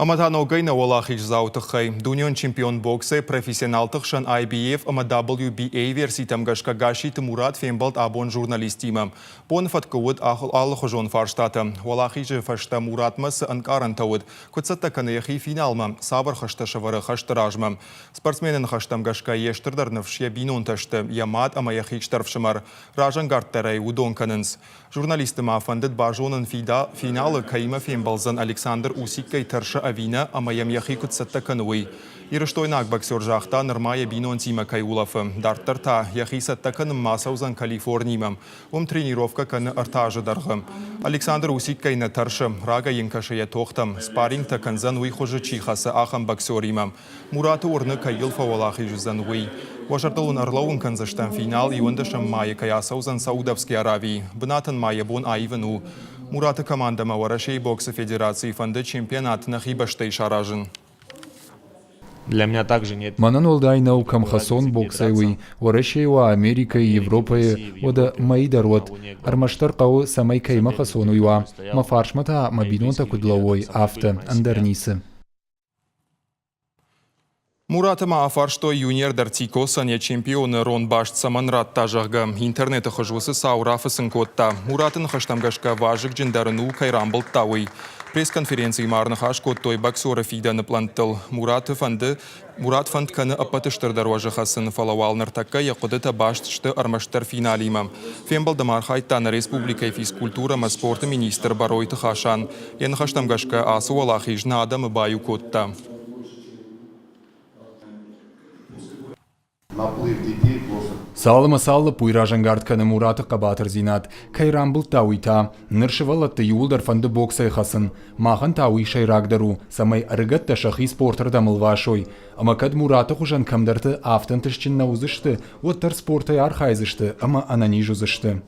Ӕмӕ та ногӕй нӕ уӕлахиздзауы тыххӕй. Дунеон чемпион боксӕй профессионалты хсӕн IBF ӕмӕ WBA верситӕм гӕсгӕ Гасситы Мурат фембӕлд абон журналисттимӕ. Боны фӕткы уыд алыхуызон фарстатӕ. Уӕлахизы фӕстӕ Муратмӕ цы ӕнкъарӕнтӕ уыд, куыд цӕттӕ кӕны йӕхи финалмӕ, цавӕр хӕстӕ сӕвӕры хӕсты размӕ. Спортсмены ныхӕстӕм гӕсгӕ йе стырдӕр ныфс йӕ бинонтӕ сты, йӕ мад ӕмӕ йӕ хистӕр ӕфсымӕр. Разӕнгарддӕр ӕй уыдон кӕнынц. Журналистты ма фӕндыд базонын финалы кӕимӕ фембӕлдзӕн Александр Усиккӕй тӕрсы ӕви нӕ ӕмӕ йӕм йӕхи куыд цӕттӕ кӕны, уый. Ирыстойнаг боксер загъта, нырма йӕ бинонтимӕ кӕй улӕфы. Дарддӕр та йӕхи цӕттӕ кӕнынмӕ ацӕудзӕн Калифорнимӕ. Уым тренировкӕ кӕны ӕртӕ азы дӕргъы. Александр Усиккӕй нӕ тӕрсы, рагӕй йын кӕсы йӕ тохтӕм. Спаррингтӕ кӕндзӕн уый хуызы чи хӕцы, ахӕм боксеримӕ. Мураты уырны, кӕй йыл фӕуӕлахиз уыдзӕн, уый. Уӕ зӕрдыл уын ӕрлӕууын кӕндзыстӕм, финал иуӕндӕсӕм майы кӕй ацӕудзӕн Саудовский Аравийы. Бынатӕн ма йӕ бон аивын у. Мураты командӕмӕ Уӕрӕсейы боксы федерацийы фӕнды чемпионат нӕхи бӕстӕйы саразын. Для меня также нет. Мӕнӕн уӕлдай нӕу, кӕм хӕцон боксӕй уый, Уӕрӕсейы уа, Америкӕйы, Европӕйы, уӕдӕ мӕй дӕр уӕд. Ӕрмӕстдӕр хъӕуы, цӕмӕй кӕимӕ хӕцон, уый уа. Мӕ фарсмӕ та мӕ бинонтӕ куыд лӕууой, афтӕ, ӕндӕр ницы. Мураты ма афарстой юниор дӕр Тикосӕн йӕ чемпионы ронбаст цӕмӕн радта, зӕгъгӕ. Интернеты хыз уыцы цау рафысын кодта. Мураты ныхӕстӕм гӕсгӕ вазыгджындӕр ын у, кӕй рамбылдта, уый. Пресс-конференцийы ма ӕрныхас кодтой боксеры фидӕны пълӕнттыл. Мураты фӕнды Мурат фӕнд кӕны ӕппӕты стырдӕр уӕзы хӕцын, фӕлӕ уал ныртӕккӕ йӕ хъуыдытӕ баст сты ӕрмӕстдӕр финалимӕ. Фембӕлды ма архайдта нӕ республикӕйы физкультурӕ ӕмӕ спорты министр Бӕройты Хасан. Йӕ ныхӕстӕм гӕсгӕ, ацы уӕлахиз нӕ адӕмы баиу кодта. Цал ӕмӕ цал лӕппуйы разӕнгард кӕны Мураты хъӕбатырдзинад, кӕй рамбылдта, уый та. Ныр сывӕллӕтты иууылдӕр фӕнды боксӕй хӕцын. Махӕн та уый сӕйрагдӕр у, цӕмӕй ӕрыгӕттӕ сӕхи спортырдӕм ӕлвасой. Ӕмӕ кӕд Мураты хуызӕн кӕмдӕрты афтӕ ӕнтыстджын нӕ уыдзысты, уӕддӕр спортӕй архайдзысты ӕмӕ ӕнӕниз уыдзысты.